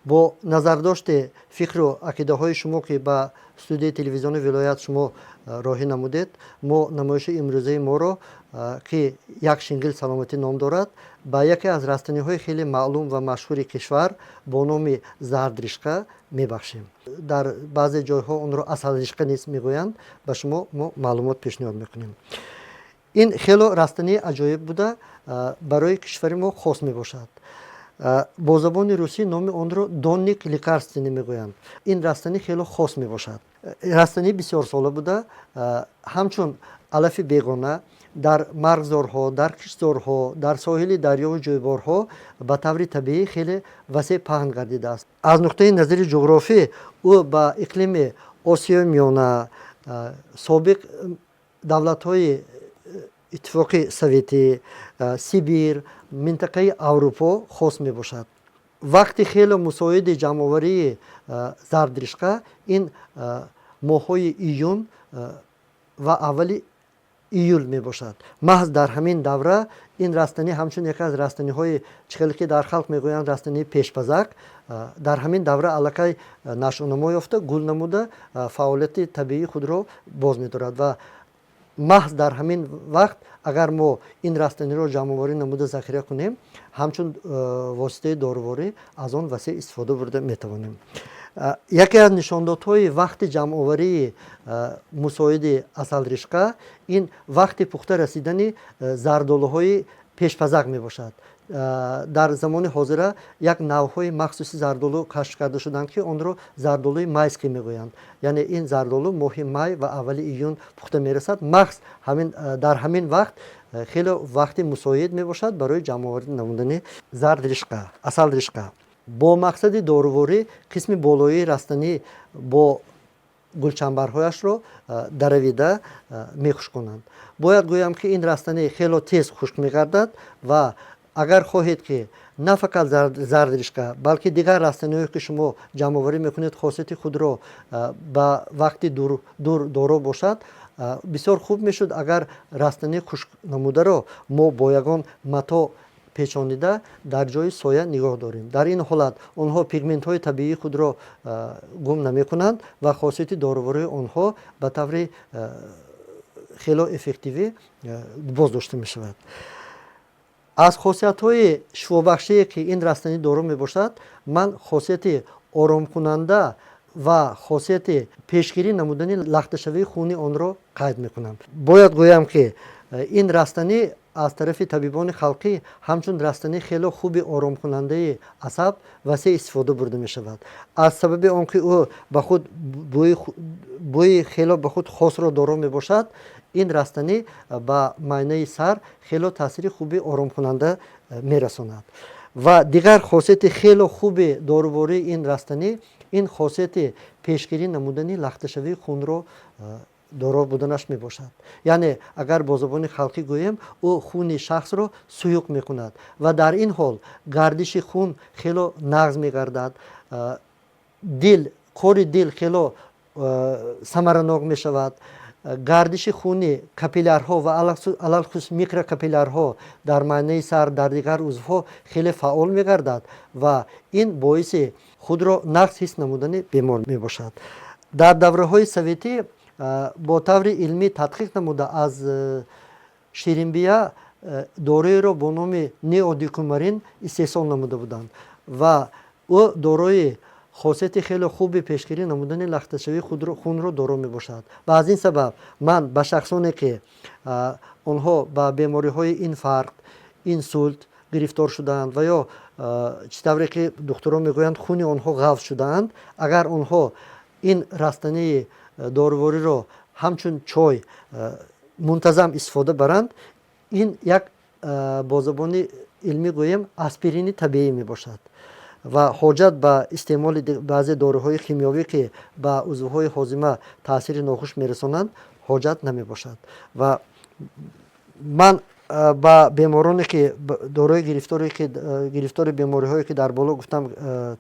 Бо назардошти фикру ақидаҳои шумо, ки ба студияи телевизиони вилоят шумо роҳӣ намудед, мо намоиши имрӯзаи моро, ки «Як шингил саломатӣ» ном дорад, ба яке аз растаниҳои хеле маълум ва машҳури кишвар бо номи зардришқа мебахшем. Дар баъзе ҷойҳо онро асалришқа низ мегӯянд. Ба шумо мо маълумот пешниҳод мекунем. Ин хело растании аҷоиб буда, барои кишвари мо хос мебошад. Бо забони русӣ номи онро донник лекарственный мегӯянд. Ин растанӣ хело хос мебошад. Растанӣ бисёрсола буда, ҳамчун алафи бегона дар марғзорҳо, дар киштзорҳо, дар соҳили дарёву ҷӯйборҳо ба таври табиӣ хеле васеъ паҳн гардидааст. Аз нуқтаи назари ҷуғрофӣ ӯ ба иқлими Осиёи Миёна, собиқ давлатҳои Иттифоқи Советӣ, Сибир, минтақаи Аврупо хос мебошад. Вақти хеле мусоиди ҷамъоварии зардришқа ин моҳҳои июн ва аввали июл мебошад. Маҳз дар ҳамин давра ин растанӣ ҳамчун яке аз растаниҳои, чӣ хеле ки дар халқ мегӯянд, растании пешпазак, дар ҳамин давра аллакай нашъунамо ёфта, гул намуда, фаъолияти табиии худро боз медорад. Ва маҳз дар ҳамин вақт агар мо ин растаниро ҷамъоварӣ намуда захира кунем, ҳамчун воситаи доруворӣ аз он васеъ истифода бурда метавонем. Яке аз нишондодҳои вақти ҷамъоварии мусоиди асалришқа ин вақти пухта расидани зардолуҳои пешпазак мебошад. Дар замони ҳозира як навъҳои махсуси зардолу кашф карда шуданд, ки онро зардолуи майский мегӯянд. Яъне ин зардолу моҳи май ва аввали июн пухта мерасад. Маҳз дар ҳамин вақт хеле вақти мусоид мебошад барои ҷамъоварӣ намудани зардришқа, асалришқа. Бо мақсади доруворӣ қисми болоии растанӣ бо гулчанбарҳояшро даравида мехушконанд. Бояд гӯям, ки ин растанӣ хело тез хушк мегардад. Ва агар хоҳед, ки на фақат зардришка, балки дигар растаниҳое, ки шумо ҷамъоварӣ мекунед, хосияти худро ба вақти дур доро бошад, бисёр хуб мешуд, агар растании хушкнамударо мо бо ягон мато печонида дар ҷои соя нигоҳ дорем. Дар ин ҳолат онҳо пигментҳои табиии худро гум намекунанд ва хосияти дорувории онҳо ба таври хело эффективӣ боздошта мешавад. Аз хосиятҳои шифобахшие, ки ин растанӣ доро мебошад, ман хосияти оромкунанда ва хосияти пешгирӣ намудани лахташавии хуни онро қайд мекунам. Бояд гӯям, ки ин растанӣ аз тарафи табибони халқӣ ҳамчун растании хело хуби оромкунандаи асаб васеъ истифода бурда мешавад. Аз сабаби он ки ӯ ба худ бӯи хело ба худ хосро доро мебошад, ин растанӣ ба майнаи сар хело таъсири хуби оромкунанда мерасонад. Ва дигар хосияти хело хуби дорувории ин растанӣ ин хосияти пешгирӣ намудани лахташавии хунро доро буданаш мебошад. Яъне агар бо забони халқӣ гӯем, ӯ хуни шахсро суюқ мекунад ва дар ин ҳол гардиши хун хело нағз мегардад, дил, кори дил хело самаранок мешавад, гардиши хуни капиллярҳо ва алалхусус микрокапиллярҳо дар майнаи сар, дар дигар узвҳо хеле фаъол мегардад ва ин боиси худро нағз ҳис намудани бемор мебошад. Дар давраҳои советӣ бо таври илмӣ тадқиқ намуда, аз ширинбия доруеро бо номи неодикумарин истеҳсол намуда буданд ва ӯ дорои хосияти хеле хуби пешгирӣ намудани лахташавии хунро доро мебошад. Ва аз ин сабаб ман ба шахсоне, ки онҳо ба бемориҳои инфаркт, инсулт гирифтор шудаанд ва ё, чӣ тавре ки духтурон мегӯянд, хуни онҳо ғафз шудаанд, агар онҳо ин растании дорувориро ҳамчун чой мунтазам истифода баранд, ин як, бо забони илмӣ гӯем, аспирини табиӣ мебошад ва ҳоҷат ба истеъмоли баъзе доруҳои химиёвӣ, ки ба узвҳои ҳозима таъсири нохуш мерасонанд, ҳоҷат намебошад. Ва ман ба бемороне, ки дорои гирифторе, ки гирифтори бемориҳое, ки дар боло гуфтам,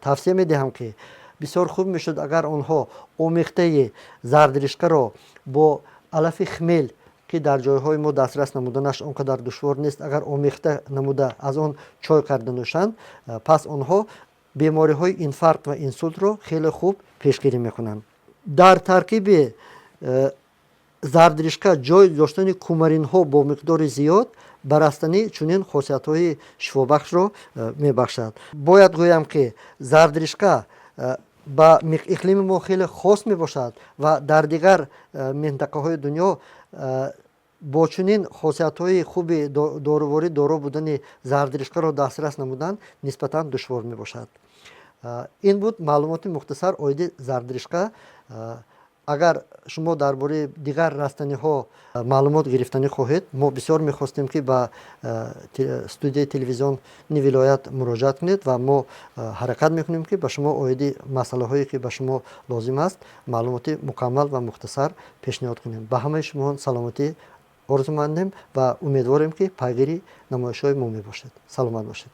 тавсия медиҳам, ки бисёр хуб мешуд, агар онҳо омехтаи зардришқаро бо алафи хмел, ки дар ҷойҳои мо дастрас намуданаш он қадар душвор нест, агар омехта намуда аз он чой карда нӯшанд, пас онҳо Бемориҳои инфаркт ва инсултро хеле хуб пешгирӣ мекунанд. Дар таркиби зардиришка ҷой доштани кумаринҳо бо миқдори зиёд ба растанӣ чунин хосиятҳои шифобахшро мебахшад. Бояд гӯям, ки зардиришка ба иқлими мо хеле хос мебошад ва дар дигар минтақаҳои дунё бо чунин хосиятҳои хуби доруворӣ доро будани зардиришкаро дастрас намудан нисбатан душвор мебошад. Ин буд маълумоти мухтасар оиди зардиришка. Агар шумо дар бораи дигар растаниҳо маълумот гирифтанӣ хоҳед, мо бисёр мехостем, ки ба студияи телевизиони вилоят муроҷиат кунед ва мо ҳаракат мекунем, ки ба шумо оиди масъалаҳое, ки ба шумо лозим аст, маълумоти мукаммал ва мухтасар пешниҳод кунем. Ба ҳамаи шумо саломатӣ орзумандем ва умедворем, ки пайгири намоишҳои мо мебошед. Саломат бошед.